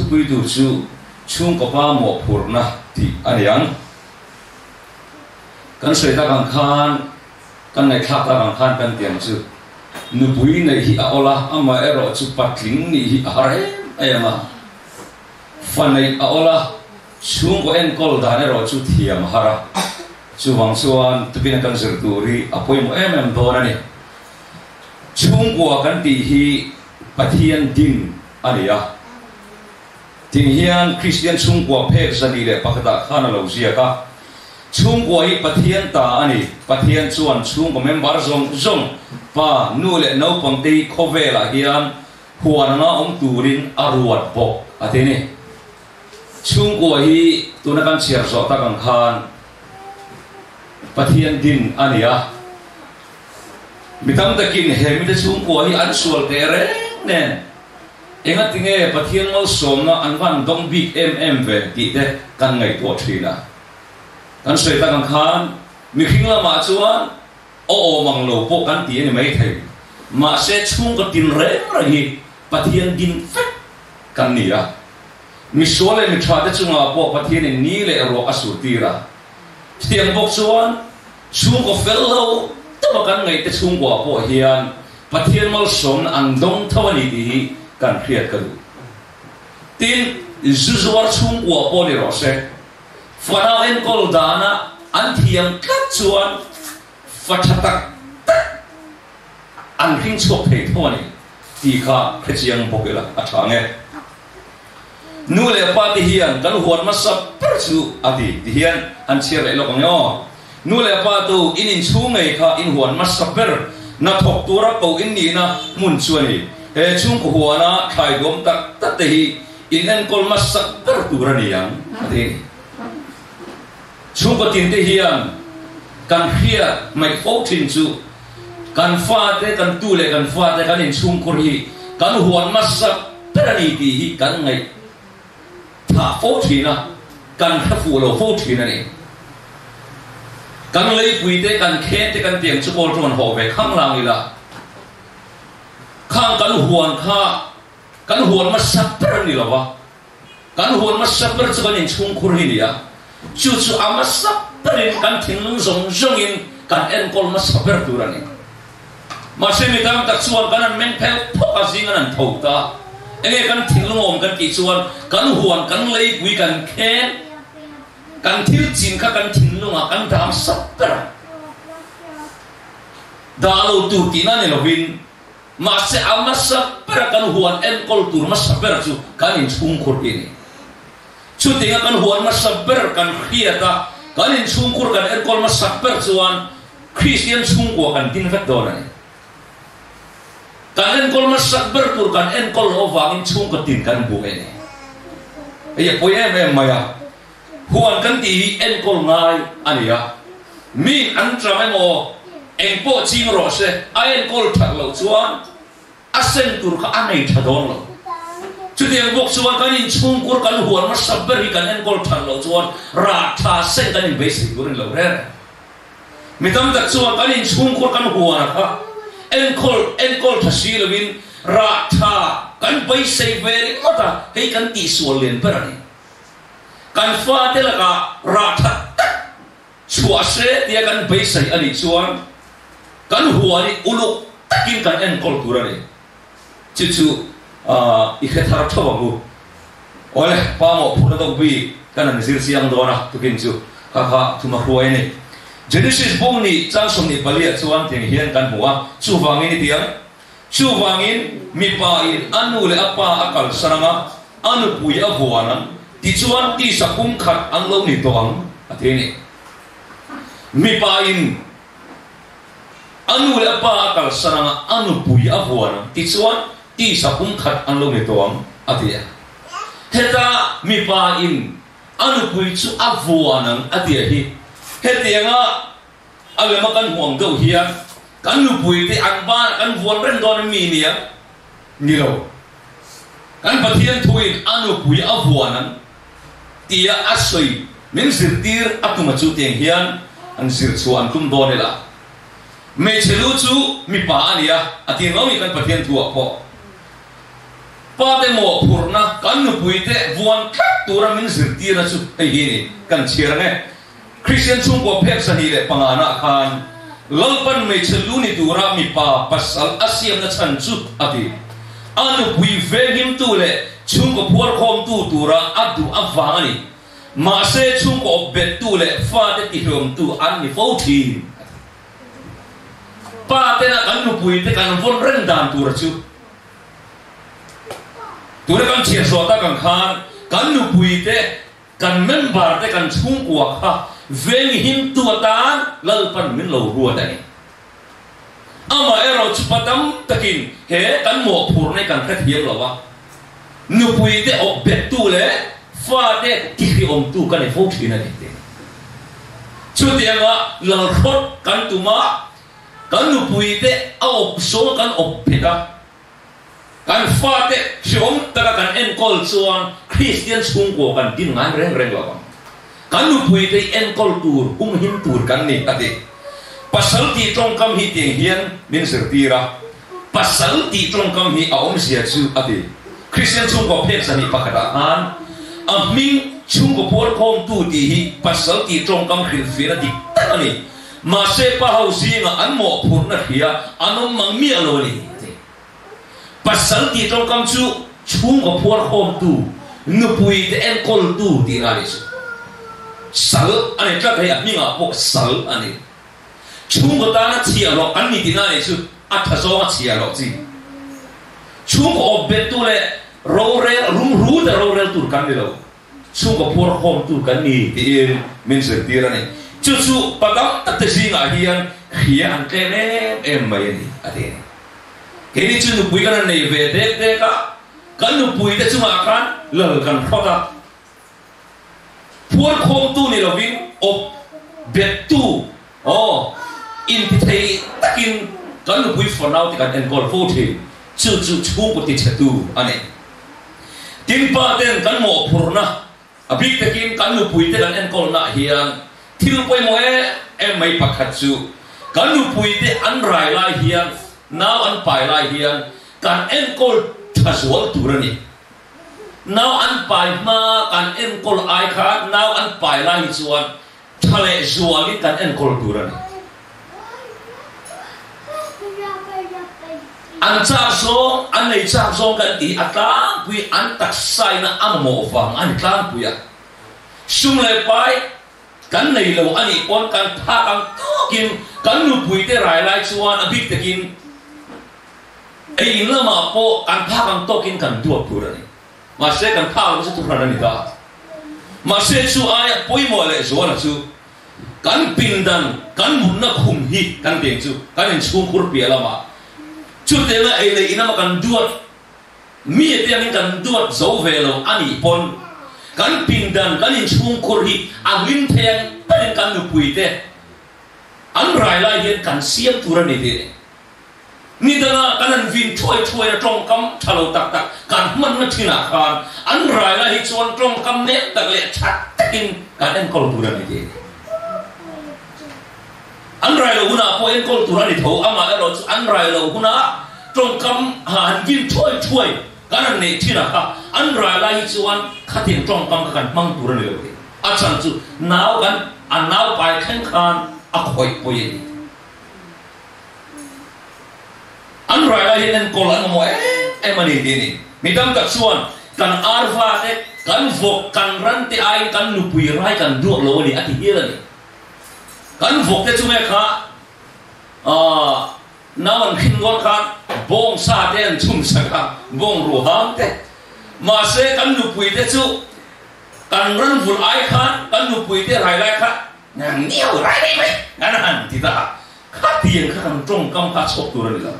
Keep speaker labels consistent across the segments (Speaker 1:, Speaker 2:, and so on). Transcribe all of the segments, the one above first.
Speaker 1: thupui tur chu Chhungkaw Pa Mawhphurhna tih a ni ang. Kan sawi tak ang khan, kan ngaihthlak tak ang khan kan ti ang chu, nupui neih hi a awl a, amaherawh chu patling nih hi a har em em a. Fa neih a awl a, chhungkaw enkawl dan erawh chu thiam a har a. Chuvang chuan tupina kan zir tur hi a pawimawh em em dawn a ni. Chhungkua kan tih hi Pathian din a ni a. Ting hian Kristian chhungkua phek 101ah khan a lo ziak a, Chhungkua hi Pathian ta a ni. Pathian chuan chhungkaw member zawng zawng, pa, nu leh naupangte hi khawvelah hian huan anga awm turin a ruat bawk a ti a ni. Chhungkua hi tuna kan chhiar zawh tak ang khan Pathian din a ni a. Mi tam takin he mite chhungkua hi an sual teh reng nen engati nge Pathian malsawmna an van dawng bik em em ve tih te kan ngaihtuah thin a. Kan sawi tak ang khan mihring lamah chuan aw awm ang lo pawh kan ti a ni maithei. Mahse chhungkaw tin reng reng hi Pathian din vek kan ni a. Misual leh mitha te chungah pawh Pathianin ni leh ruah a surtir a. Chutiang bawk chuan chhungkaw fel lo deuha kan ngaihte chhungkuah pawh hian Pathian malsawmna an dawng tho a ni tih hi kan hriat ka duh. Tin, zu zuar chhungkuah pawh ni rawh se, fanau enkawl dana an thiam tlat chuan fa tha tak tak an hring chhuak thei tho a ni tih kha hrechiang bawk ila a tha ang e. Nu leh pa te hian kan huan hmasa ber chu a ti ti hian an chhiar leh lawk ang e aw. Nu leh pa tu in inchhung ngei kha in huan hmasa ber hna thawk tura ko in nihna hmun chu a ni. He chhungkaw huana thlai duam tak tak te hi in enkawl hmasa ber tur a ni ang a ti. Chhungkaw tin te hian kan hriat hmaih fo thin chu kan fate, kan tu leh kan fate kan inchhungkhur hi kan huan hmasa ber a ni tih hi kan ngaih thah fo thin a, kan hre fuh lo fo thin a ni. Kan leipui te, kan khen te kan tiang chu kawl chuan haw ve khanglang ila, khang kan huan kha kan huan hmasa ber a ni lo va. Kan huan hmasa ber chu kan inchhungkhur hi ni a, chu chu a hmasa berin kan thinlung zawng zawngin kan enkawl hmasa ber tur a ni. Mahse mi tam tak chuan kan han meng phel phawk a, zing an han tho ta. Enge kan thinlung awm kan tih chuan kan huan, kan leipui, kan khen, kan thil chin kha kan thinlungah kan dah hmasa ber a. Dah lo tur tihna ni lovin Mahse a hmasa bera kan huan enkawl tur hmasa ber chu kan inchhungkhur hi a ni. Chutinga kan huan hmasa ber kan hriat a, kan inchhungkhur kan enkawl hmasa ber chuan Kristian chhungkua kan din vek dawn a ni. Kan enkawl hmasa ber tur kan enkawl loh avangin chhungkaw tin kan buai a ni. Hei a pawi em em mai a, huan kan tih hi enkawl ngai a ni a. Mi an ṭam emaw, eng pawh ching rawh se, a enkawl ṭhat loh chuan a sen tur kha a nei ṭha dawn lo. Chutiang bawk chuan kan inchhungkur kan huan hmasa ber hi kan enkawl ṭhat loh chuan rah ṭha sen kan inbeisei tur a ni lo reng. Mi tam tak chuan kan inchhungkur kan huan a kha enkawl enkawl ṭha si loin rah ṭha kan beisei ve ringawt a, hei kan tihsual lian ber a ni. Kan fate lakah rah ṭha tak Chhuah se tia kan beisei a nih chuan kan huan hi uluk takin kan enkawl tur a ni. Chu chu i hre thar tho ang u. Awle, pa mawhphurhna deuh bik kan han zir chiang dawn a, tukin chu kha kha thuma hruai a ni. Genesis bung nih chang 24 ah chuan tiang hian kan hmu a, chuvangin i ti ang, Chuvangin mipa in a nu leh a pa a kalsan ang a, a nupui a vuan ang, tichuan tisa pum khat an lo ni tawh ang, a ti a ni. Mipa in a nu leh a pa a kalsan ang a, a nupui a vuan ang, tichuan tisa pum khat an lo ni tawh ang, a ti a. Heta mipa in a nupui chu a vuan ang, a ti a hi hetianga A lema kan huam deuh hian kan nupui te an banah kan vuan reng dawn em mi nia? Ni lo. Kan Pathian thuin a nupui a vuan ang tia a sawi min zirtir a tum a chu tiang hian an zir chhuah an tum dawn ila. Hmeichhe lu chu mipa a nia a ti ngau i kan Pathian thuah pawh. Pa te mawhphurhna kan nupui te vuan tlat tura min zirtirna chu hei hi ni kan chhiar ang e. Kristian chhungkua phek 25 nah khan Lalpan hmeichhe lu ni tura mipa pasal a siamna chhan chu a ti. A nupui venghimtu leh chhungkaw phuarkhawmtu tura a duh avang a ni. Mahse chhungkaw awpbettu leh fate tihlawmtu an ni fo thin a ti. Pa tena kan nupuite kan vawn reng dan tura chu Tuna kan chhiar zawh tak ang khan kan nupuite, kan member te, kan chhungkua kha venghimtu atan Lalpan min lo ruat a ni. Amaherawh chu pa tam takin he kan mawhphurna hi kan hrethiam lo a, nupuite awp bettu leh fate tihriawmtu ka ni fo thin a ni tih. Chutianga lalhrawt kan tum a, Kan nupuite a awp zawng kan awp phet a, kan fate hreawm taka kan enkawl chuan Kristian chhungkua kan din ngai reng reng lo ang. Kan nupuite hi enkawl tur, humhim tur kan ni a ti. Pasal tih tawngkam hi tiang hian min zirtir a, pasal tih tawngkam hi a awmzia chu a ti. Kristian chhungkua phek 21ah khan a hming chhungkaw puarkhawmtu tih hi pasal tih tawngkam hrilhfiahna dik tak a ni. Mahse pa ho zingah an mawhphurhna hria an awm mang miah lo a ni, a ti. Pasal tih tawngkam chu chhungkaw phuarkhawmtu, nupuite enkawltu tihna a nih chu. Sal a ni tlat hei, a hmingah pawh sal a ni. Chhungkaw tana chhiahhlawh an ni tihna a nih chu, a tha zawnga chhiahhlawh chi. Chhungkaw awpbettu leh rorel, rumrute rorel tur kan ni lo. Chhungkaw phuarkhawmtu kan ni tiin min zirtir a ni. Chu chu pa tam tak te zingah hian hria an tlem em em mai a ni, a ti. Keini chu nupui kan han nei ve dek dek a, kan nupui te chungah khan lal kan hrawt a. Phuarkhawmtu ni lovin awp bettu, aw, intithei takin kan nupui fanau te kan enkawl fo thin. Chu chu chhungkaw tichhetu a ni. Tin pa ten kan mawhphurhna, a bik takin kan nupuite kan enkawlnaah hian thil pawimawh em em mai pakhat chu kan nupuite an rai lai hian, nau an pai lai hian kan enkawl tha zual tur a ni. Nau an pai hma kan enkawl ai khan nau an pai lai hi chuan Tha leh zualin kan enkawl tur a ni. An chak zawng, an nei chak zawng kan tih a tlangpui, an taksaina a mamawh vang a ni tlangpui a. Sum leh pai kan nei lo a nih pawn kan phak ang tawkin kan nupuite rai lai chuan a bik takin ei in lamah pawh kan phak ang tawkin kan duat tur a ni. Mahse kan phak loh chu thuhran a ni ta. Mahse chu aia pawimawh leh zuala chu kan pindan, kan mutna khum hi kan teng chu kan inchhungkhur piah lamah chutianga ei leh in lama kan duat mi te angin kan duat zo ve lo a nih pawn kan pindan, kan inchhungkhur hi a hlim thei ang berin kan nupuite an rai lai hian kan siam tur a ni tih a ni. Ni danga kan han vin thuai thuai a tawngkam tha lo tak tak kan hmanna thinah khan an rai lai hi chuan tawngkam nek tak leh tha takin kan enkawl tur a ni tih a ni. An rai lo hunah pawh enkawl tur a ni tho, amaherawh chu an rai lo hunah tawngkam ha han vin thuai thuai kan han neih thinah kha an rai lai hi chuan khatiang tawngkam kha kan hmang tur a ni lo tih a chhan chu nau kan a nau pai thleng khan a khawih pawi a ni. An rai lai hian enkawl an mamawh em em a ni tih a ni. Mi tam tak chuan kan arva te, kan vawk, kan ran te aiin kan nupui rai kan duak lo a ni a ti hial a ni. Kan vawk te chu nge kha aah nau an hrin dawn khan bawng sa te an chhum sak a, bawng ruhang te. Mahse kan nupui te chu kan ran vulh ai khan kan nupui te rai lai kha Nang niau rai mai mai an han ti ta a, khatiang kha kan tawngkam kha a chhuak tur a ni lo.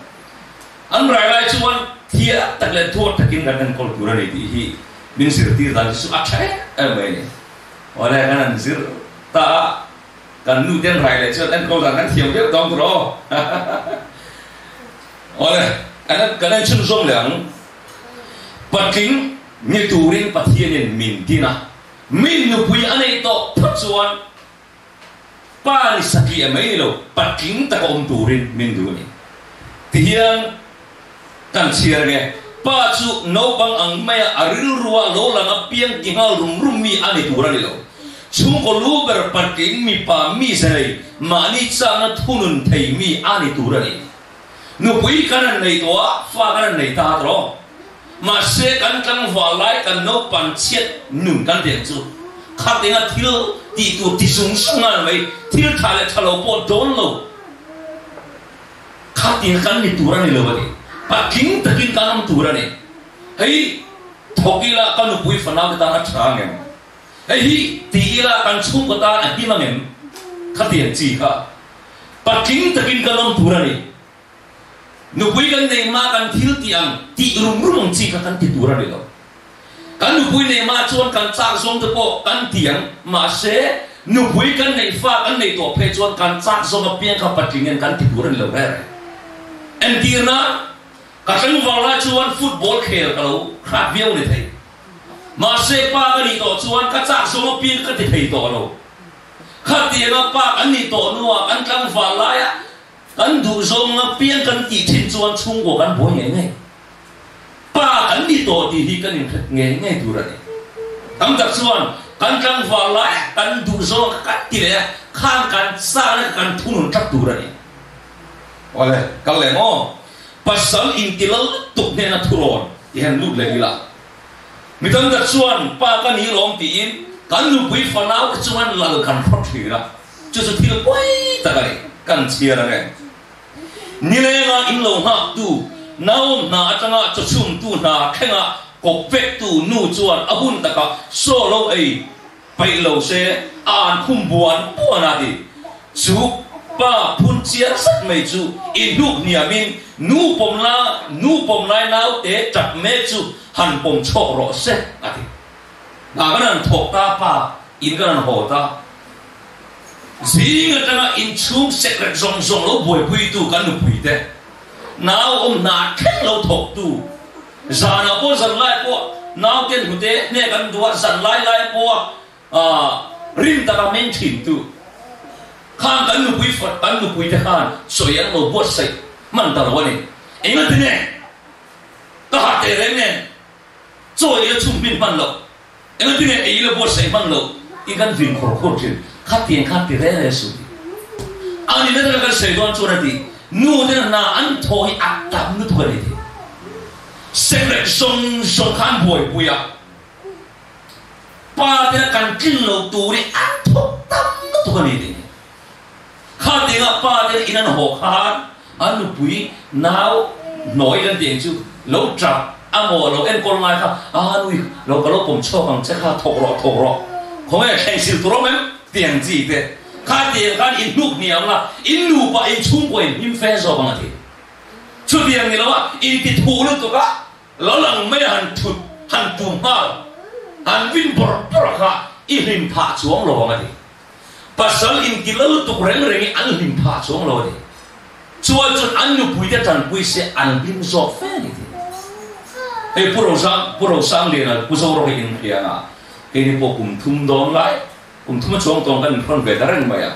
Speaker 1: An rai lai chuan thiam tak leh duat takin kan enkawl tur a ni tih hi min zirtir dan hi chu a tha em em mai a ni. Awle kan han zir ta a, kan nu te an rai leh chuan enkawl dan kan thiam viau dawn tur aw. Awle kan en chhunzawm leh ang. Patling ni turin Pathianin min din a. Min nupui a neih tawh phawt chuan pa ni satliah mai ni lo, patling taka awm turin min duh a ni. Tihian kan chhiar nge? Pa chu naupang ang maia a rilrua lo lang apiang ti nghal rum rum mi a ni tur a ni lo. Chhungkaw lu ber patling mipa mi zenei mahni chakna thunun thei mi a ni tur a ni. Nupui kan han nei tawh a, fa kan han nei ta tawh. Mahse kan tlangval lai kan naupan chhiat nun kan den chu khat enga thil tih tur ti zung zung a ni mai, thil tha leh tha lo pawh dawn lo. Khatin kan ni tur a ni lo a ni. Patling takin kan awm tur a ni. Hei thawk ila ka nupui fanau te tan a tha angem? Hei hi ti ila kan chhungkaw tan a him angem? Khatiang chi kha patling takin kan awm tur a ni. Nupui kan nei hma kan thil tih ang tih rum rum ang chi kha kan ti tur a ni lo. Kan nupui nei hma chuan kan chak zawng te pawh kan ti ang, mahse nupui kan neih fa kan nei tawh phei chuan kan chak zawng apiang kha patling en kan ti tur a ni lo reng reng. Entirna, ka tlangval lai chuan football khel ka lo hrat viau ni thei. Mahse pa ka nih tawh chuan ka chak zawng apiang ka ti thei tawh lo. Khatianga pa kan nih tawh hnuah kan tlangval laia Kan duh zawng apiang kan tih thin chuan chhungkaw kan buai ngei ngei. Pa kan ni tawh tih hi kan inhret ngei ngei tur a ni. Tam tak chuan kan tlangval lai kan duh zawng kha kan ti leh a, khang kan chakna kha kan thunun tlat tur a ni. Awle, kal leh maw? Pasal inti lal lutuk hnena thurawn ti hian lut leh ila. Mi tam tak chuan pa ka ni lawm tiin kan nupui fanau te chuan lal kan hrawt thin a. Chu chu thil pawi tak a ni, kan chhiar ang e. Nilenga in lo nghaktu, naum hna atanga chawchhumtu hna thlenga kawp vektu nu chuan a hun takah saw lo ei peih lo se a an khum buan buan a ti. Chu pa phun chiar zet mai chu i hnuk hniamin nu pawm la, nu pawm lai naute tap mek chu han pawm chhawk rawh se a ti. Hna kan han thawk ta, pa in kan han haw ta. Zing atanga inchhung secret zawng zawng lo buaipuitu kan nupuite, nau awm hna thleng lo thawktu, zanah pawh zan lai pawh nauten hnute hnek an duh a, zan lai lai pawha rim taka meng thintu khan kan nupui kan nupuite khan sawi an lo buatsaih hman ta lo a ni. Engati nge ka harh teh reng nen Chaw ei la chhum hmin hman loh, engati nge ei la buatsaih hman loh i kan vin khawr khawr thin, khatiang khan ti reng reng suh ti. A nihna taka kan sawi dawn chuan a ti, nu ten hna an thaw hi a tam lutuk a ni ti. Sekrek zawng zawng kha an buaipui a, pa tena kan tlin lo tur hi an thawk tam lutuk a ni ti. Khatianga pa ten in an haw khan an nupui nau hnawi kan tih ang chu lo tap a maw lo enkawl ngai kha a nui lo ka lo pawm chhuak ang che kha thawk rawh thawk rawh khawnge thleng sil tur awm em tih ang chi te khatiang khan in hnuk hniam la in nupa in chhungkaw in hlim fe zawk ang a ti. Chutiang ni lo a inti thuh lutuk a Lo lang mai a han thut, han tum nghal, han vin bawrh bawrh a kha i hlim phah chuang lo ang a ti. Pasal inti la lutuk reng reng i an hlim phah chuang lo a ti. Chuan chuan an nupuite tanpui se an hlim zawk fe a ni ti. Hei Pu Rosang, Pu Rosangliana, Pu Zorawk hi inhriang a, keini pawh kum thum dawn lai, kum thum a chuang tawn kan inhrawn ve ta reng mai a.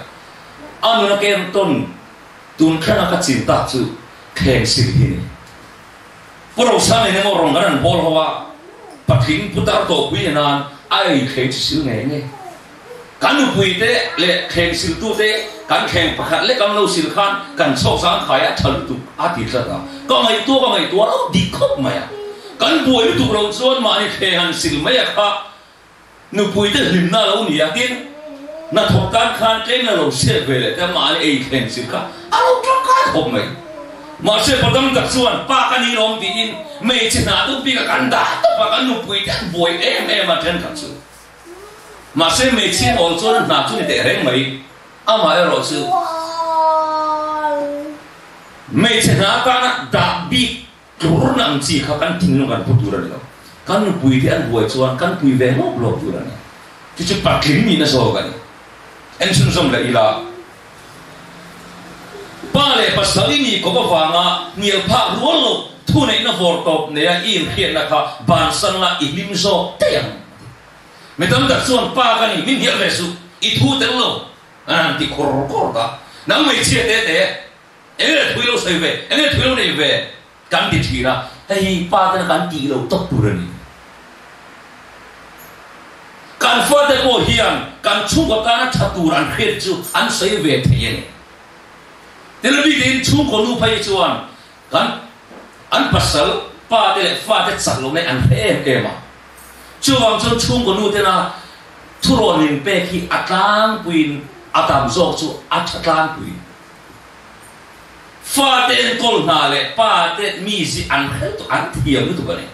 Speaker 1: A nuna ken tawn tun thleng a ka chin tak chu thleng sil hi ni. Pu Rosang nen emaw rawn kan han bawl ho a, patling putar tawhpui ni nan a ei thleng chi sil ngei ngei. Kan nupuite leh thleng siltute kan thleng pakhat lek ang lo sil khan kan chhawk zang khai a tha lutuk a ti tlat a, ka ngaihtuah ka ngaihtuah lo dik khawp mai a. Kan buai lutuk lo chuan mahni thleng han sil mai a kha nupuite hlimna lo ni a, tin hnathawk tan khan tlem la lo hriat ve leh te mahni ei thleng sil kha a lo tangkai khawp mai. Mahse padam tak chuan pa ka ni lawm tiin hmeichhe hna duh bik a kan dah tawp a, kan nupuite an buai em em a thenkhat chu. Mahse hmeichhe awl chuan a hna chu ni teh reng mai, amaherawh chu hmeichhe hna atana dah bik Tlurna ang chi kha kan thinlung kan pu tur a ni lo. Kan nupuite an buai chuan kan pui ve lawp lawp tur a ni. Chu chu patling nihna zawk a ni. En chhunzawm leh ila, pa leh pasal i nih kawp avanga hnial phak rual lo thuneihna vawr tawp neia i inhriatna kha bansan la i hlim zawk daih ang a ti. Mi tam tak chuan pa ka ni, min hnial ve suh, i thu tel lo an han ti khawr khawr ta. Nang hmeichhia te te. Enge thui lo sawi ve, enge thui lo nei ve kan ti thin a. Hei hi pa tena kan tih loh tawp tur a ni. Kan fate pawh hian kan chhungkaw tana tha tur an hriat chu an sawi ve thei a ni. Tel bik in chhungkaw nu phei chuan kan an pasal pa te leh fate chak lohna hi an hre em em a. Chuvang chuan chhungkaw nu tena thurawn min pek hi a tlangpuiin a tam zawk chu a tha tlangpui. Fate enkawl hna leh pa te mizi an hre lutuk, an thiam lutuk a ni.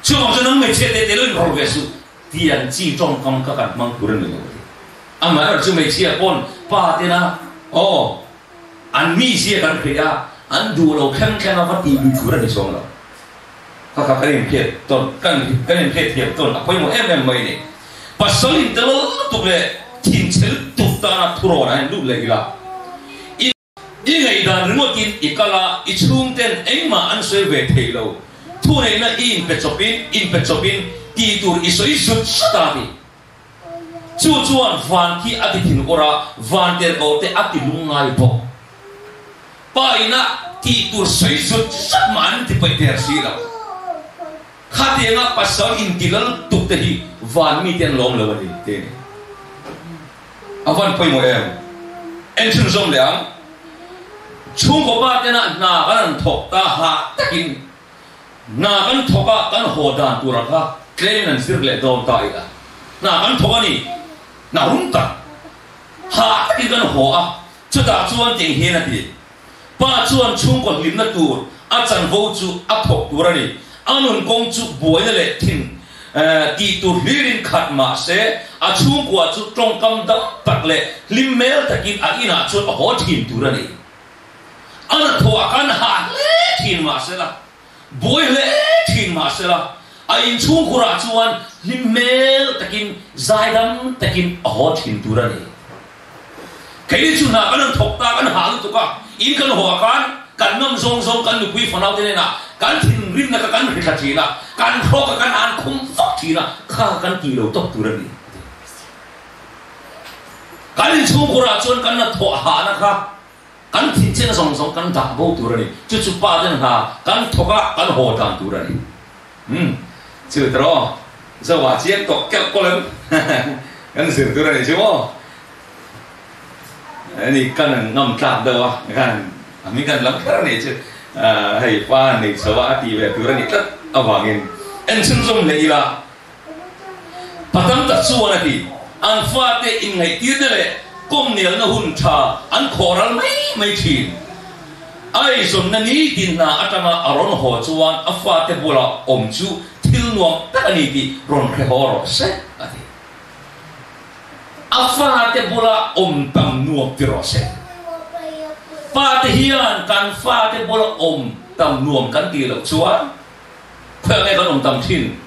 Speaker 1: Chuvang chuan nang hmeichhia te te lo inrawlh ve suh tiang chi tawngkam kha kan hmang tur a ni lo a ti. Amaherawhchu hmeichhia pawn pa tena aw an mizia kan hria a, an duh lo thleng thleng a va tih lui tur a ni chuang lo. Kha kha kan inhriat tawn, kan kan inhriat thiam tawn a pawimawh em em mai a ni. Pasal intel lutuk leh thinchhe lutuk tana thurawn an lut leh ila. I i ngaihdan ringawtin i kal a, i chhungten engmah an sawi ve thei lo. Thuneihna i inpe chawpin inpe chawpin tih tur i sawi zut zut a ti. Chu chuan van khi a ti thin ur a, van terko te a ti lungngai bawk. Pa ina tih tur sawi zut zut mah an ti paih der si lo. Khatianga pasal inti lal tuk te hi van mite an lawm lo a ni te ni. A van pawimawh em? En chhunzawm leh ang. Chhungkaw pa tena hna kan han thawk ta hah takin Hna kan thawk a, kan haw dan tura kha tlem in an zir leh dawn ta ila. Hna kan thawk a ni, hna rum tak, hah takin kan haw a, chutah chuan tih hian a ti. Pa chuan chhungkaw hlimna tur a chanvo chu a thawk tur a ni. A nun kawng chu buaina leh thin tih tur hlirin khat mah se, a chhungkua chu tawngkam dam tak leh hlim hmel takin a inah chuan a haw thin tur a ni. A hnathawh kan hah hle thin mahsela, buai hle thin mahsela, a inchhungkhurah chuan hlim hmel takin, zaidam takin a haw thin tur a ni. Keini chu hna kan han thawk ta, kan hah lutuk a, in kan haw ah khan kan ngam zawng zawng kan nupui fanaute hnenah kan thinrimna kha kan hrithla thin a, kan hrawk a, kan an khum vak thin a, kha kan tih lo tawp tur a ni. Kan inchhungkhurah chuan kan hnathawh hahna kha kan thinchena zawng zawng kan dah bo tur a ni. Chu chu pa ten hna kan thawk a, kan haw dan tur a ni. Umm, chu tawh Zoa chiang tawh kelh kawlh em? Kan zir tur a ni chu maw? Ani kan ngam tlak deuh a, kan a hming kan lam kher a ni chu. Hei pa nei chho a, a ti ve tur a nih tlat avangin en chhunzawm leh ila. Pa tam tak chuan a ti, an fate inngaihtirna leh kawmnialna hun tha an khawh ral mai mai thin. A eizawnna nitin hna atanga a rawn haw chuan a fate bulah awm chu thil nuam tak a ni tih rawn hre haw rawh se, a ti. A fate bula awm tam nuam ti rawh se. Pate hian kan fate bula awm tam nuam kan tih loh chuan Khawiah nge kan awm tam thin?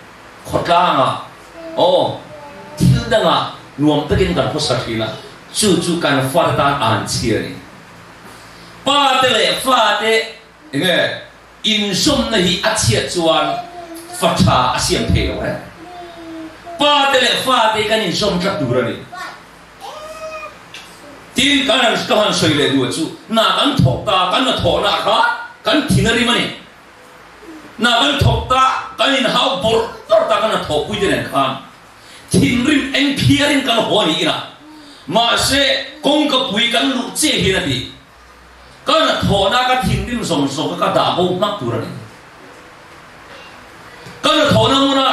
Speaker 1: Khawtlangah aw, thil dangah nuam takin kan khawsa thin a, chu chu kan fate tan an chhia a ni. Pate leh fate enge inzawmna hi a chhiat chuan fa tha a siam thei lo reng. Pate leh fate hi kan inzawm tlat tur a ni. Tin, kan han ka han sawi leh duh chu, hna kan thawk ta, kan hnathawhna kha kan thin a rim a ni. Hna kan thawk ta, kan inhau bawrh bawrh ta kan hnathawhpui te nen khan thinrim eng phiarin kan haw a ni ina. Mahse, kawngkapui kan luh chiah hian a ti. Ka hnathawhna ka thinrim zawng zawng kha ka dah bo hmak tur a ni. Ka hnathawhna hmuna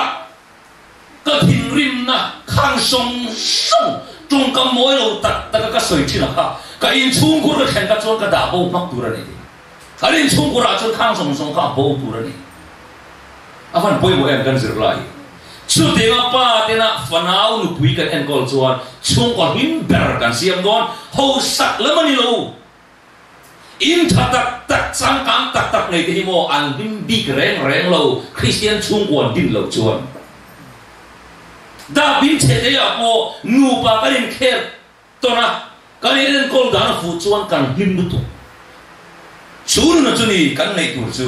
Speaker 1: ka thinrimna khang zawng zawng tawngkam mawi lo tak taka ka sawi thin a kha ka inchhungkhur ka thlen ka chuan ka dah bo hmak tur a ni. Kan inchhungkhurah chuan khang zawng zawng kha a bo tur a ni. A van pawimawh em kan zirlai hi. Chutianga pa tena fanau nupui kan enkawl chuan chhungkaw hlim ber kan siam dawn hausak lam a ni lo. In tha tak tak, changkang tak tak nei te hi maw an hlim bik reng reng lo Kristian chhungkua an din loh chuan. Dapin chheteah pawh nupa kan inkhel tawn a, kan in enkawl dan a fuh chuan kan hlim lutuk. Chu nuna chu ni kan neih tur chu.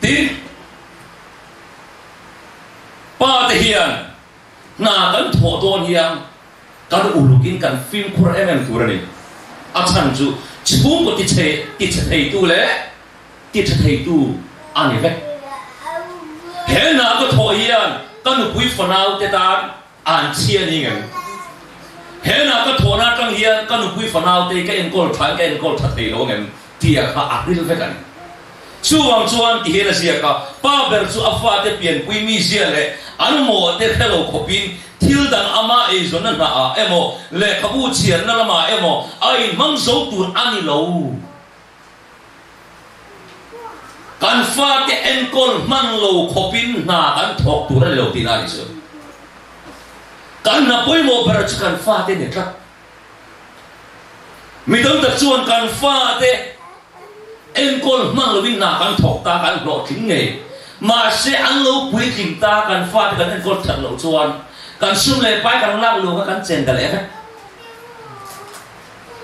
Speaker 1: Tin, pa te hian hna kan thawh dawn hian kan ulukin kan fimkhur em em tur a ni. A chhan chu chhungkaw tichhe tichhe theitu leh. Ti tha theitu a ni vek. He hna ka thawh hian ka nupui fanau te tan an chhia ni ngem? He hna ka thawhna atang hian ka nupui fanau te ka enkawl tha in ka enkawl tha thei lo ngem? Tia kha a hril vek a ni. Chuvang chuan ti hian a ziak a, pa ber chu a fate pianpui mizia leh an mawh te hre lo khawpin thil dang ama eizawnna hnaah emaw lehkhabu chhiarna lamah emaw a inhmang zo tur a ni lo. Kan fate enkawl hman lo khawpin hna kan thawk tur a ni lo tihna a ni chu. Kan hna pawimawh ber chu kan fate ni tlat. Mi tam tak chuan kan fate enkawl hman lovin hna kan thawk ta, kan hlawhtling ngei. Mahse an lo puitling ta, kan fate kan enkawl that loh chuan kan sum leh pai kan lak lo kha kan chen ta leh vek.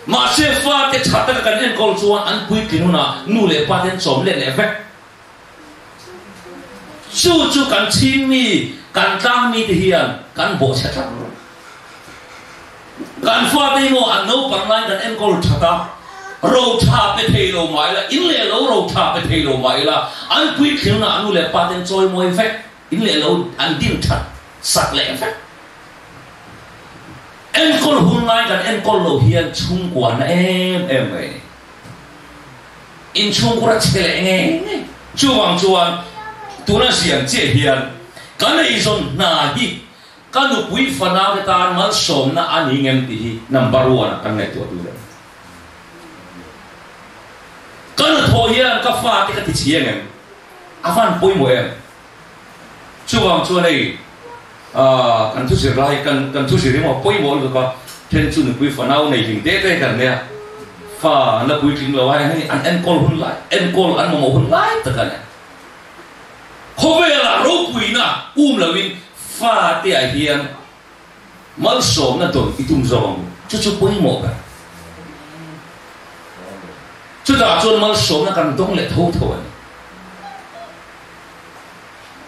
Speaker 1: Mahse fate tha taka kan enkawl chuan an puitling hunah nu leh pa te an chawm let leh vek. Chu chu kan chhing mi, kan tlang mi te hian kan bawhchhe tlat lo. Kan fate hi maw an naupang laiin kan enkawl that a, ro tha pe thei lo mah ila, in leh lo ro tha pe thei lo mah ila, an puitling hunah nu leh pa te an chawimawi vek, in leh lo an din that sak leh vek. Enkawl hun lai kan enkawl loh hian chhungkua na em em mai a ni. Inchhungkur a che leh ngei ngei. Chuvang chuan tuna ziang chiah hian kan eizawn hna hi ka nupui fanau te tan malsawmna a ni ngem tih hi number one ah kan ngaihtuah tur a ni. Ka hnathawh hian ka fate ka ti chhia ngem? A van pawimawh em? Chuvang chuan hei kan thu zir lai kan kan thu zir hi maw pawimawh lutuk a, then chu nupui fanau nei hlim te te kan nei a, fa an la puitling lo a, hei an enkawl hun lai enkawl an mamawh hun lai tak a ni. Khawvelah ropuina um loin fa te ah hian malsawmna dawn i tum zawk ang u, chu chu pawimawh ber. Chutah chuan malsawmna kan dawng leh tho tho a ni.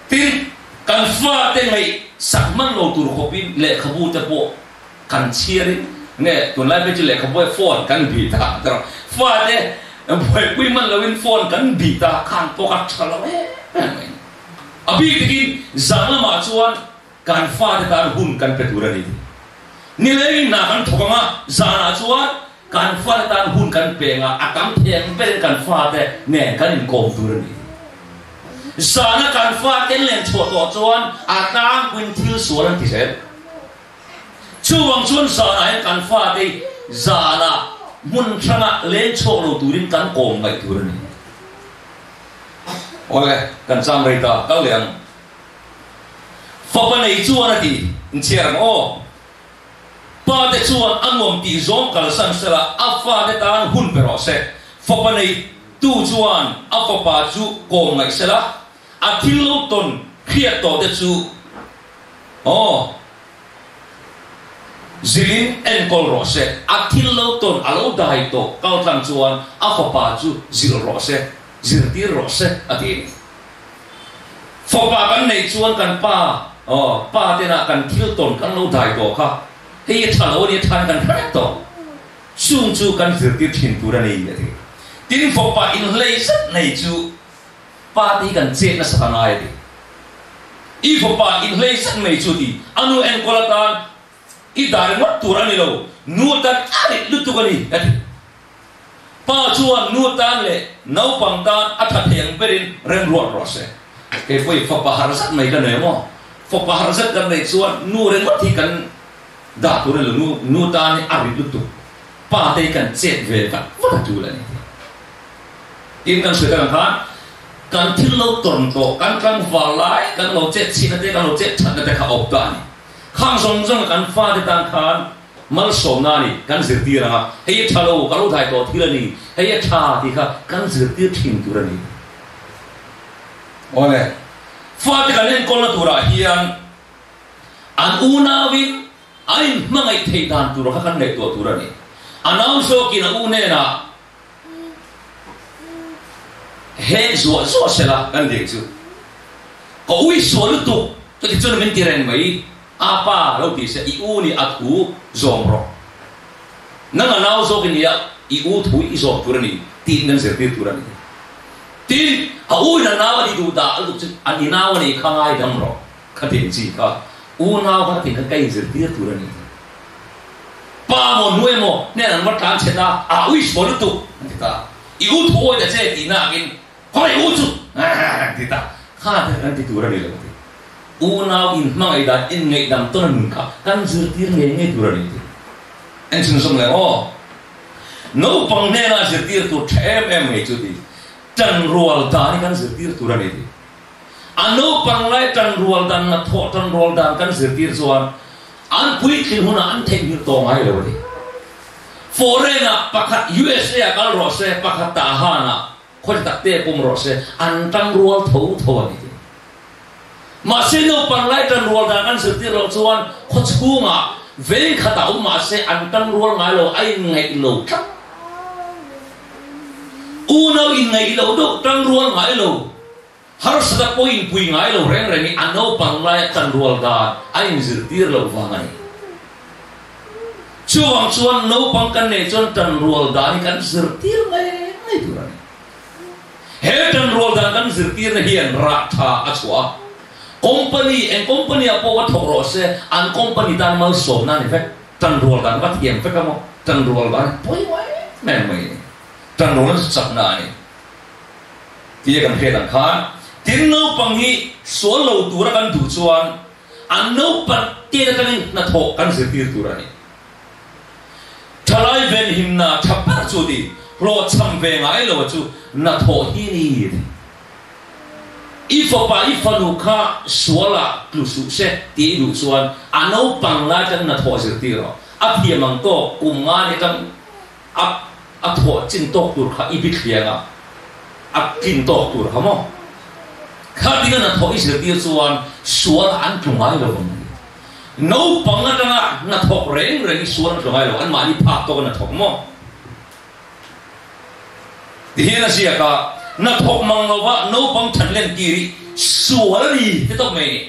Speaker 1: Tin, kan fate ngaihsak hman lo tur khawpin lehkhabu te pawh kan chhiarin nge tunlai phei chu lehkhabu hi phone kan bih ta ta rawh. Fate buaipui hman loin phone kan bih ta khan pawh ka tha lo em em mai. A bik takin zan lamah chuan kan fate tan hun kan pe tur a ni. Nilengin hna kan thawk ang a, zanah chuan Kan fate tan hun kan peng a, a tam theng berin kan fate nen kan inkawm tur a ni. Zana kan fate an len chhuah tawh chuan a tlangpuiin thil sual an ti zel. Chuvang chuan zanah hian kan fate hi zanah hmun hranga len chhuak lo turin kan kawm ngaih tur a ni. Awle, kan chang rei ta, kal leh ang. Fapa nei chuan a ti, inchhiar ang aw. Pa te chuan a nuam tih zawng kalsan sela a fate tan hun pe rawh se. Fapa nei tu chuan a fapa chu kawm ngaih sela, a thil lo tawn hriat tawh te chu aw zilin enkawl rawh se. A thil lo tawn a lo dai tawh kaltlang chuan a fapa chu zilh rawh se, zirtir rawh se a ti a ni. Fapa kan neih chuan kan pa, aw, pa tena kan thil tawn kan lo dai tawh kha, hei a tha lo a ni, a tha in kan hre vek tawh. Chung chu kan zirtir thin tur a ni, a ti. Tin, fapa inhlei zet nei chu pa te hi kan chet nasa ta ngai, a ti. I fapa inhlei zet nei chu ti, a nu enkawl atan i dah ringawt tur a ni lo, nu atan a rit lutuk a ni, a ti. Pa chuan nu tan leh naupang tan a tha thei ang berin remruat rawh se. Kei pawhin fapa har zet mai ka nei maw? Fapa har zet kan neih chuan nu ringawt hi kan dah tur a ni lo, nu nu tan hi a rit lutuk. Pa te hi kan chet ve vat vat a tul a ni. Tin kan sawi tak ang khan kan thil lo tawn tawh, kan tlangval lai, kan lo chet chhina te, kan lo chet thatna te kha a awp ta a ni. Khang zawng zawng kan fate tan khan Malsawmna a ni, kan zirtir ang a, hei a tha lo, ka lo dai tawh thil a ni, hei a tha tih kha kan zirtir thin tur a ni. Awle, fate kan enkawlna turah hian an unauin an inhmangaih theih dan tur kha kan ngaihtuah tur a ni. A nau zawkin a u hnenah heng zuah zuah sela kan ding chu ka ui sual lutuk chuti chuan min ti reng mai. A pa lo ti se, i u nih a thu zawm rawh. Nang a nau zawk i nia, i u thu i zawm tur a ni tiin kan zirtir tur a ni. Tin, a u in a nau a ti duh dah lutuk chu an i nau a nih kha ngaidam rawh kha ti ang chi kha unau kha ti kha ka inzirtir tur a ni. Pa maw hnu emaw hnen an va tlan chhet a, a ui sual lutuk an ti ta. I u thu awi ta che tih nak in khaw i u chu an ti ta. Kha te kan ti tur a ni lo ti. Unau inhmangaih dan inngaihdam tawn a nun kha kan zirtir ngei ngei tur a ni ti. En chhunzawm leh aw. Naupang hnena zirtir tur tha em em ngei chu ti tanrual dan hi kan zirtir tur a ni ti. A naupang lai tanrual dan na thawh tanrual dan kan zirtir chuan an puitling hunah an theihnghilh tawh ngai lo a ni. Foreign ah pakhat USA ah kal rawh se, pakhat Tahan ah khawi tak te pawm rawh se, an tangrual tho tho a ni ti. Mahse naupang lai tanrual dan kan zirtir loh chuan khaw chhungah veng khatah awm mahse an tanrual ngai lo, a inngaih lo tlat. Unau inngaih lo deuh tanrual ngai lo, harsata pawh inpui ngai lo reng rengin a naupang laia tanrual dan a inzirtir loh vang a ni. Chuvang chuan naupang kan neih chuan tanrual dan hi kan zirtir ngai ngai tur a ni. He tanrual dan kan zirtirna hian rah tha a chhuah a, company, eng company ah pawh va thawk rawh se, an company tan malsawmna a ni vek. Tanrual dan va thiam vek a maw? Tanrual dan hi pawimawh em em mai a ni. Tanrualna chu chakna a ni tia kan hriat ang khan, tin naupang hi sual lo tura kan duh chuan an naupan tet atangin hnathawh kan zirtir tur a ni. Thalai venhimna tha ber chu ti hlawhchham ve ngai lo chu hnathawh hi ni ti. I fapa i fanu kha sualah tlu suh se tih i duh chuan a naupang lai atang hnathawh zirtir rawh. A thiam ang tawk kum nga ni atang a a thawh chin tawk tur kha i bithliang a, a tlin tawk tur kha maw? Khatinga hnathawh i zirtir chuan sualah an tlu ngai lo ang. Naupang atanga hnathawk reng reng hi sual an tlu ngai lo, anmahni phak tawk an hnathawk maw? Tihian a ziak a, Hnathawk mang lova naupang than len tir hi sual a ni ti tawp mai a ni.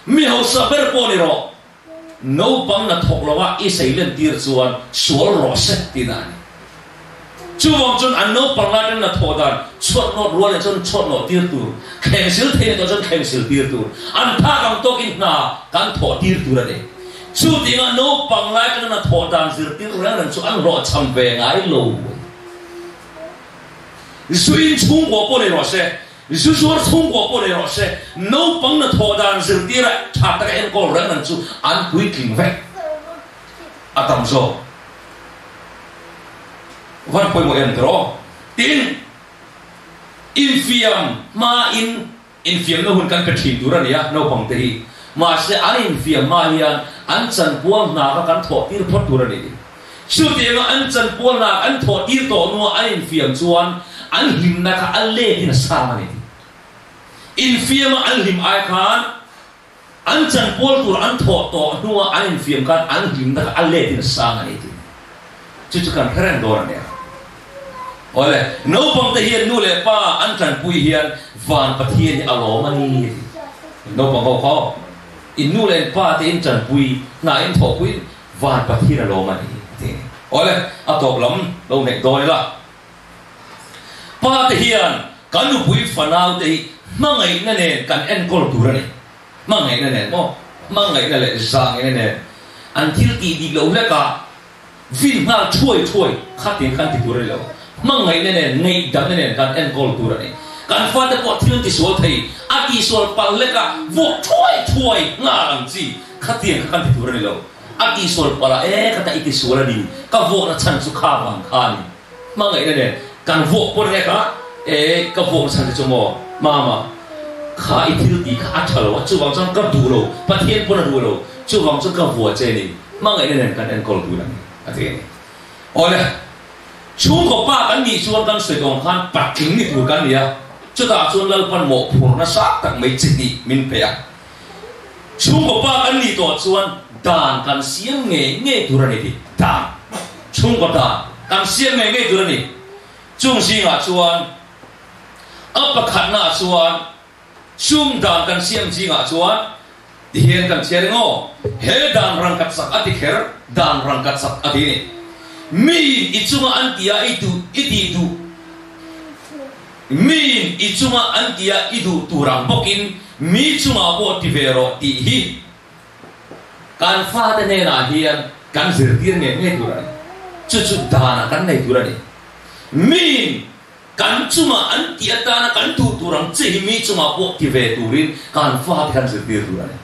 Speaker 1: Mi hausa ber pawh ni rawh, naupang hnathawk lova i sei len tir chuan sual rawh se tihna a ni. Chuvang chuan an naupang lai atangin a thawh dan chhuat nawt rual leh chuan chhuat nawh tir tur, thleng sil thei leh tawh chuan thleng sil tir tur, an phak ang tawkin hna kan thawh tir tur a ni. Chutinga naupang lai atangin a thawh dan zirtir reng reng chu an hlawhchham ve ngai lo. Zuin chhungkua pawh nei rawh se, zu zuar chhungkua pawh nei rawh se, naupang na thawh dan zirtira tha taka enkawl reng reng chu an puitling vek a tam zawk. Van pawimawh em tiraw? Tin, infiam hmain infiamna hun kan pe thin tur a ni a, naupang te hi. Mahse, an infiam hma hian an chanpual hna kha kan thawh tir phawt tur a ni. Chutianga an chanpual hna an thawh tir tawh hnua an infiam chuan an hlimna kha a letin a sang a ni. Infiama an hlim ai khan An chanpual tur an thawh tawh hnua an infiam khan an hlimna kha a letin a sang a ni tih chu chu kan hre reng dawn a nia. Awle, naupangte hian nu leh pa an tanpui hian van Pathian hi a lawm a ni tih naupang ho kha aw, in nu leh in pa te in tanpui hna in thawhpui van Pathian a lawm a ni tih. Awle, a tawp lam lo neih dawn ila. Pa te hian kan nupui fanau te hi hmangaihna nen kan enkawl tur a ni. Hmangaihna nen maw? Hmangaihna leh zahngaihna nen an thil tih dik loh hlekah vin nghal thuai thuai khatin kan ti tur a ni lo. Hmangaihna nen, ngaihdamna nen kan enkawl tur a ni. Kan fate pawh thil an tisual thei, a tihsual palh hlekah vuak thuai thuai nghal ang chi khatiang kha kan ti tur a ni lo. A tihsual palh a, e ka ta i tisual a ni, ka vuakna chhan chu kha vang kha a ni. Hmangaihna nen kan vuak pawn hlek a, e ka vuak chhan che chu maw Mama, kha i thil tih kha a tha lo a, chuvang chuan ka duh lo, Pathian pawn a duh lo, chuvang chuan ka vua che ni, hmangaihna nen kan enkawl tur a ni a ti a ni. Awle, chhungkaw pa kan nih chuan kan sawi tawng khan patling ni tur kan ni a, chutah chuan Lalpan mawhphurhna sang tak mai chi hnih min pe a, chhungkaw pa kan nih tawh chuan dan kan siam ngei ngei tur a ni tih dan. Chhungkaw dan kan siam ngei ngei tur a ni. Chung zingah chuan a pakhatnaah chuan chung dan kan siam zingah chuan tihian kan chhiar eng aw, he dan rangkat sak a ti kher, dan rangkat sak a ti ni. Miin i chunga an tia i duh i tih duh. Miin i chunga an tia i duh tur ang bawkin mi chungah pawh ti ve rawh tih hi kan fate hnenah hian kan zirtir ngei ngei tur a ni. Chu chu danah kan nei tur a ni. Miin kan chunga an tih atana kan duh tur ang che hi mi chungah pawh ti ve turin kan fate kan zirtir tur a ni.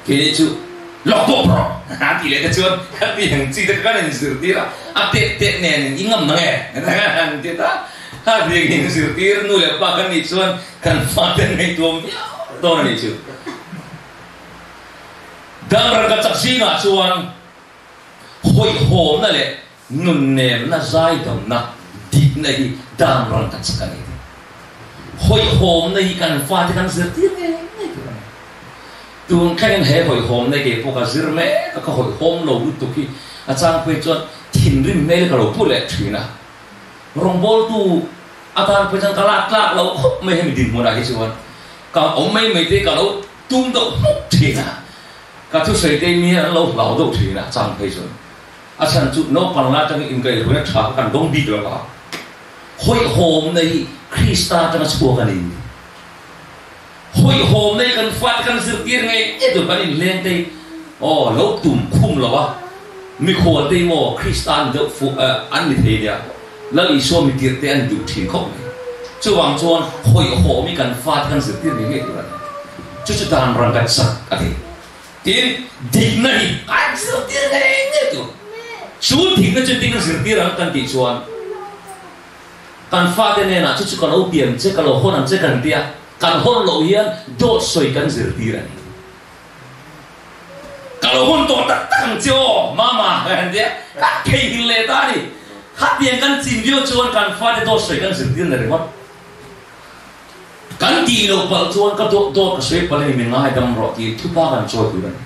Speaker 1: Keini chu lawk pawh rawh a tih leh te chuan ka ti ang chi te kha kan inzirtir a, a teh teh nen i ngam nang e an ti ta. A hliang inzirtir nu leh pa kan nih chuan kan fate an ngaihtuam viau dawn a nih chu. Dang rangkachak zingah chuan hawihhawmna leh Nunnemna, zaidamna, dikna hi dan rangkachak a ni tih. Hawihhawmna hi kan fate kan zirtir ngei ngei tur a ni. Tun thlengin he hawihhawmna hi kei pawh ka zir mek a, ka hawihhawm lo lutuk hi a changpui chuan thinrim hmel ka lo pu leh thin a. Rawngbawltu atan pawh chuan ka lak tlak lo khawp mai hemi dinhmunah hi chuan ka awm mai mai te ka lo tum deuh hmuk thin a, ka thusawi te mi an lo hlau deuh thin a changphei chuan. A chhan chu naupang la atangin inkaihhruaina tha kha kan dawng bik lo a, hawihhawmna hi Krista atanga chhuak a ni. Hawihhawmna hi kan fate kan zirtir ngei ngei tur kan inhleng te hi aw lo tum khum lo a, mikhual te hi maw Krista an deuh fuh an ni thei nia, Lal Isua mitirh te an duh thin khawp mai. Chuvang chuan hawihhawm hi kan fate kan zirtir ngei ngei tur a ni. Chu chu dan rangkachak a ni. Tin, dikna hi kan zirtir ngei ngei tur. Chu dikna chu engtin kan zirtir ang kan tih chuan kan fate hnenah chu chu ka lo pian che, ka lo hawn ang che kan ti a, kan hawn loh hian dawt sawi kan zirtir a ni. Ka lo hawn tawh tak tak ang che aw, mama kan ti a, kan theihnghilh leh ta a ni. Khatiang kan chin viau chuan kan fate dawt sawi kan zirtir na ringawt. Kan tih loh palh chuan ka dawt dawt ka sawi palh a ni, min ngaidam rawh tih thupa kan chawi tur a ni.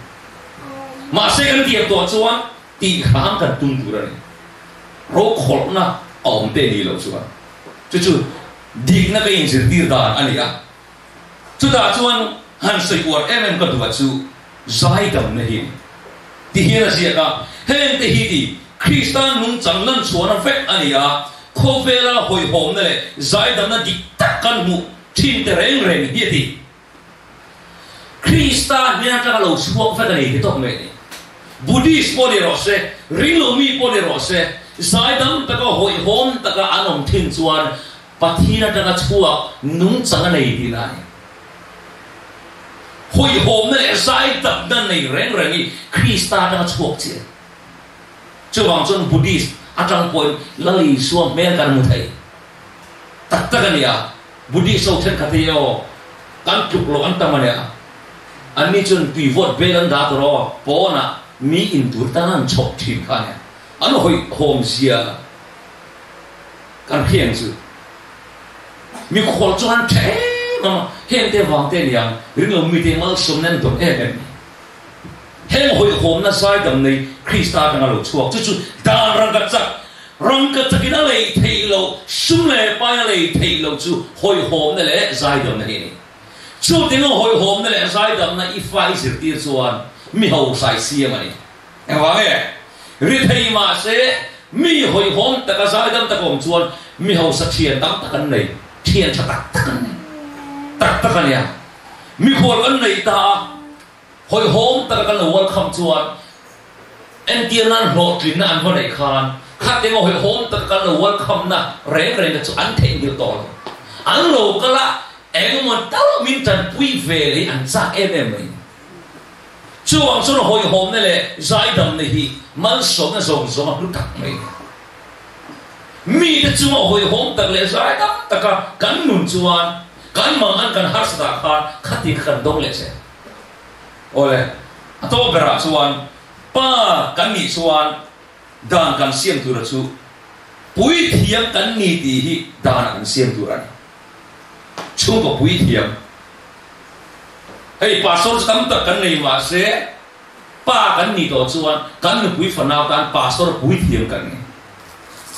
Speaker 1: Mahse kan tiam tawh chuan tih hram kan tum tur a ni. Rokhawlhna a awm te ni loh chuan chu chu dikna ka inzirtir dan a ni a. Chutah chuan han sawi uar em em ka duh a chu zaidamna hi a ni. Ti hian a ziak a, heng te hi ti Krista nungchang lan chhuahna vek a ni a, khawvela hawihhawmna leh zaidamna dik tak kan hmuh thin te reng reng hi a ti. Krista hnen atanga lo chhuak vek a ni ti tawk mai a ni. Buddhist pawh ni rawh se, ringlomi pawh ni rawh se, zaidam taka hawihhawm taka an awm thin chuan Pathian atanga chhuak nungchang a nei tihna a ni. Hawihhawmna leh zaidamna nei reng reng hi Krista atanga chhuak chi a ni. Chuvang chuan Buddhist atang pawhin Lal Isua hmel kan hmu thei tak tak a ni a. Buddhist ho thenkhat hi aw kan tluk loh an tam a nia. Anni chuan tui vawt bel an dah tur aw pawnah mi in tur tan an chhawp thin kha a nia. An hawihhawm zia Kan hriang chu mikhual chu an tha em em a, heng te vang te niang ringlo mite malsawmna an dawng em em ni. Heng hawihhawmna zaidam nei Krista atanga lo chhuak chu chu dan rangkachak, rangkachakin a lei theih loh, sum leh pain a lei theih loh chu hawihhawmna leh zaidamna hi a ni. Chutinga hawihhawmna leh zaidamna i fa i zirtir chuan mi hausa i siam a ni. Engvang nge? Ri thei mahse, mi hawihhawm taka zaidam taka awm chuan mi hausa thian tam tak an nei, thian tha tak tak an nei tak tak a nia. Mikhual kan nei ta a, hawihhawm taka kan lo welcome chuan entir nan hlawhtlinna an va neih khan khatenga hawihhawm taka kan lo welcome na reng reng te chu an theihnghilh tawh lo. An lo kal a, engemaw tal min tanpui ve leh hi an chak em em mai. Chuvang chuan hawihhawmna leh zaidamna hi malsawmna zawng zawng a hlu tak mai a ni. Mite chunga hawihhawm tak leh zaidam taka kan nun chuan kan mangan kan harsatah khan khati kha kan dawng leh zel. Awle, a tawp berah chuan pa kan nih chuan dan kan siam tura chu puithiam kan ni tih hi danah kan siam tur a ni. Chhungkaw puithiam. Hei pastor chu tam tak kan nei mahse pa kan nih tawh chuan kan nupui fanau tan pastor puithiam kan ni.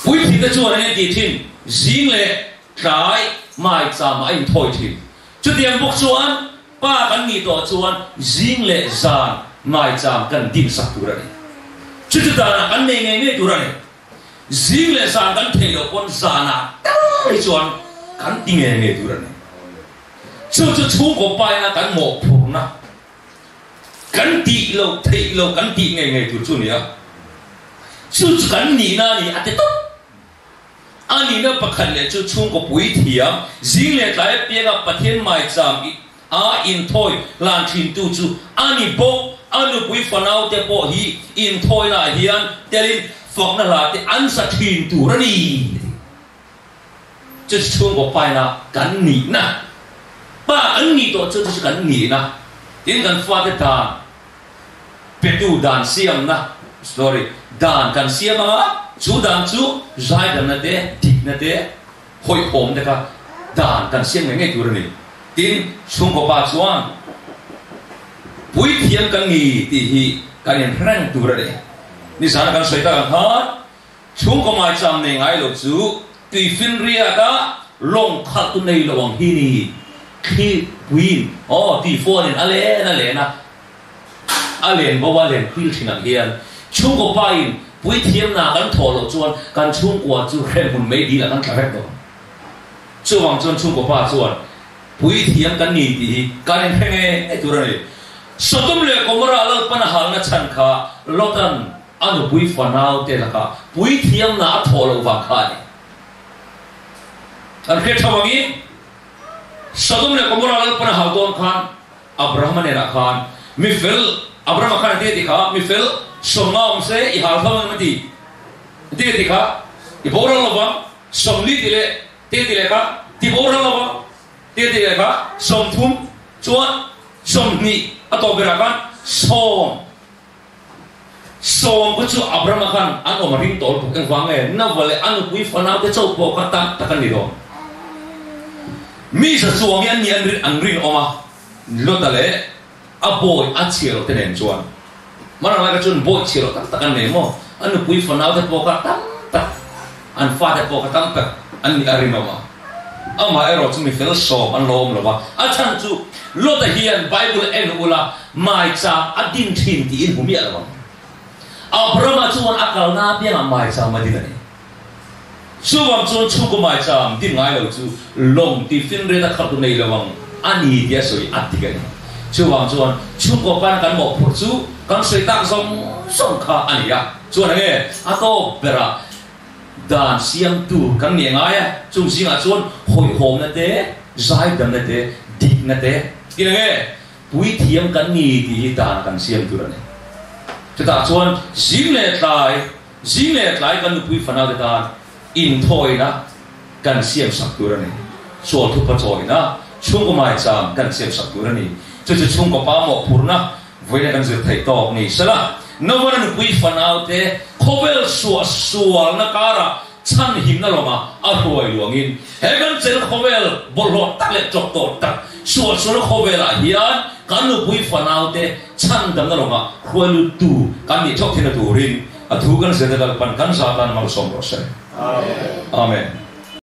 Speaker 1: Puithiam te chuan enge tih thin? Zing leh tlai maicham ah a inthawi thin. Chutiang bawk chuan pa kan nih tawh chuan zing leh zan maicham kan dinsak tur a ni. Chuti danah kan nei ngei ngei tur a ni. Zing leh zan kan theih loh pawn zanah tal hi chuan kan ti nge nge tur a ni. Chu chu chhungkaw paina kan mawhphurhna kan tih loh theih loh kan tih nge nge tur chu a ni a. Chu chu kan nihna a ni a ti tawp. A nihna pakhat leh chu chhungkaw puithiam zing leh tlai apianga Pathian maicham a inthawi hlan thintu chu a ni bawk. A nupui fanaute pawh hi inthawinaah hian telin fakna hla te an sa thin tur a ni. Chu chu chhungkaw paina kan nihna, pa kan nih tawh chu chu chu kan nihna, tin kan fate dan petu dan siamna, sorry, dan kan siam anga chu dan chu zaidamna te, dikna te, Hawihhawm te kha dan kan siam ngei ngei tur a ni. Tin, chhungkaw pa chuan puithiam kan ni tih hi kan inhreng tur a ni. Nizana kan sawi tak ang khan chhungkaw maicham nei ngai lo chu tuifinriata lawng khalh tu nei lo ang hi ni. Thli puiin aw tui phone in a len a len a, a len bo a len pil thin ang hian chhungkaw pa in puithiamna kan thawh loh chuan kan chhungkua chu hremhmun mai dil ah kan tla vek dawn. Chuvang chuan chhungkaw pa chuan puithiam kan ni tih hi kan inhre nge nge tur a ni. Sodom leh Gomorrah Lalpan a halna chhan kha Lotan a nupui fanau te lakah puithiamna a thawh loh vang kha a ni. Kan hriat tha vangin Sodom leh Gomorrah Lalpan a hal dawn khan Abrahama nenah khan mi fel, Abrahama khan a ti a ti kha, mi fel sawmnga awm se i hal tho ang em a ti? A ti a ti kha, i boral lo vang, 40 ti leh ti a ti leh kha, ti boral lo vang, ti a ti leh kha, 30 chuan 20 a tawp berah khan sawm, sawm kha chu Abrahama khan an awm a ring tawl bawk engvang nge Nava leh a nupui fanau te chauh pawh kha tak tak an ni lo. Mi za chuang hi an ni an rinawm a, Lota leh a bawi a chhiar loh te nen chuan hmanah lai kha chuan bawi chhiar loh tak tak an nei maw? A nupui fanau te pawh kha tam tak, an fate pawh kha tam tak an nih a rinawm a. Amaherawh chu mi fel sawm an lo awm lo va, a chhan chu Lota hian Bible en ula maicham a din thin tiin hmu miah lo ang. Abrahama chuan a kalna apiangah maicham a din a ni. Chuvang chuan chhungkaw maicham din ngai lo chu lawng ti finriat a khaltu nei lo ang a ni tia sawi a dik a ni. Chuvang chuan chhungkaw pana kan mawhphurh chu kan sawi tak zawng zawng kha a ni a. Chuan enge a tawp berah dan siamtu kan nih ngai a, chung zingah chuan hawihhawmna te, zaidamna te, dikna te tin enge puithiam kan ni tih hi dan kan siam tur a ni. Chutah chuan zing leh tlai Zing leh tlai kan nupui fanaute tan inthawina kan siamsak tur a ni. Sual thupa chawina chhungkaw maicham kan siamsak tur a ni. Chu chu chhungkaw pa mawhphurhna vawiina kan zir theih tawk ni sela, Novana nupui fanaute khawvel suah sualna karah chhan himna lawngah a hruai luangin he kan chel khawvel bawlhhlawh tak leh chawp tawh tak suah sualna khawvelah hian kan nupui fanaute Chhandamna lawngah hruai luttu kan nih theuh theihna turin a thu kan zirna Lalpan kan zah tan malsawm rawh se. Amen.